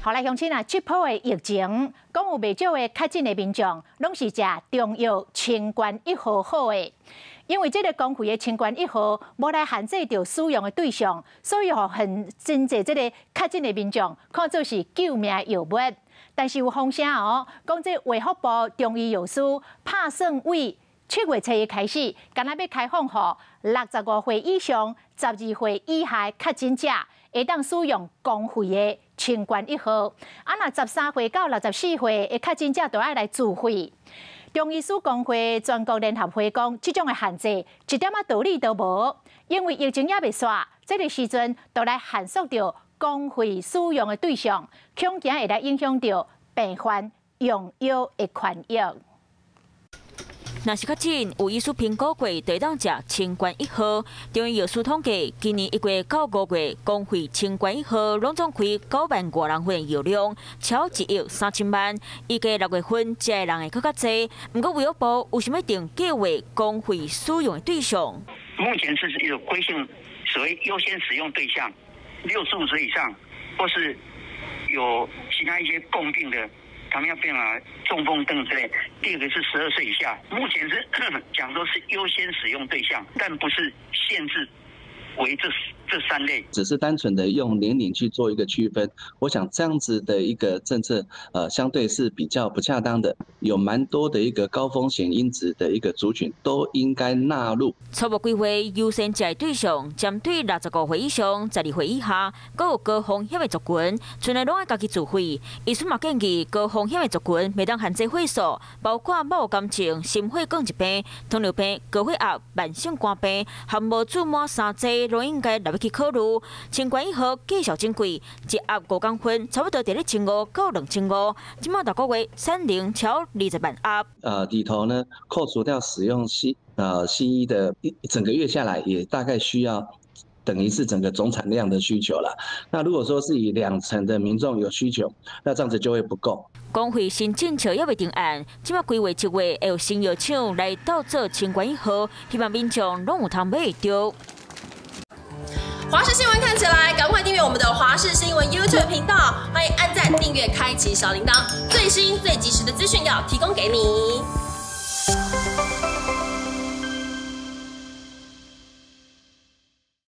好來，鄉親啊，這波的疫情，講有袂少的確診的民眾，攏是食中藥清冠一號好的。因為這个公費的清冠一號無來限制著使用的對象，所以予很真濟這个確診的民眾看做是救命藥物。但是有風聲哦，講這衛福部中醫藥師拍算為7月初一開始，敢若欲開放予65歲以上、12歲以下確診者，會當使用公費的清冠一號。啊，若13歲到64歲的確診者，就愛來自費。中醫師公會全國聯合會講，這種的限制一點仔道理都無，因為疫情猶未煞，這个時陣就來限縮著公費使用的對象，恐驚會來影響著病患用藥的權益。若是確診有醫師評估過，就會當食清冠一號。中醫藥師統計，今年1月到5月，公費清冠一號攏總開9萬外人份藥量，超1億3千萬。預計6月份食的人會閣較濟。毋過衛福部為啥物定計畫公費使用的對象？目前是有規定，所謂優先使用對象，65歲以上，或是有其他一些共病的。糖尿病啊、中風等之類。第二個是12歲以下，目前是講說是優先使用對象，但不是限制為這三類。只是單純的用年齡去做一個區分，我想這樣子的一個政策，相對是比較不恰當的。有蠻多的一個高風險因子的一個族群都應該納入。初步規劃優先食的對象，針對65歲以上、12歲以下，閣有高風險的族群，賰來攏愛家己自費。醫師嘛建議，高風險的族群袂當限制歲數，包括某癌症、心血管疾病、糖尿病、高血壓、慢性肝病，含無注滿三劑，攏應該納入去考慮。清冠一號價數真貴，一盒5公分，差不多佇咧1500到2500。這馬逐個月產能超20萬盒。裡頭呢，扣除掉使用西醫的一整個月下來，也大概需要等於是整個總產量的需求了。那如果說是以兩成的民眾有需求，那這樣子就會不夠。公費新政策猶未定案，這馬規劃7月會有新藥廠來鬥做清冠一號，希望民眾攏有通買會著。華視新聞看起來，趕快訂閱我們的華視新聞 YouTube 頻道，歡迎按讚、訂閱、開啟小鈴鐺，最新最及時的資訊要提供給你。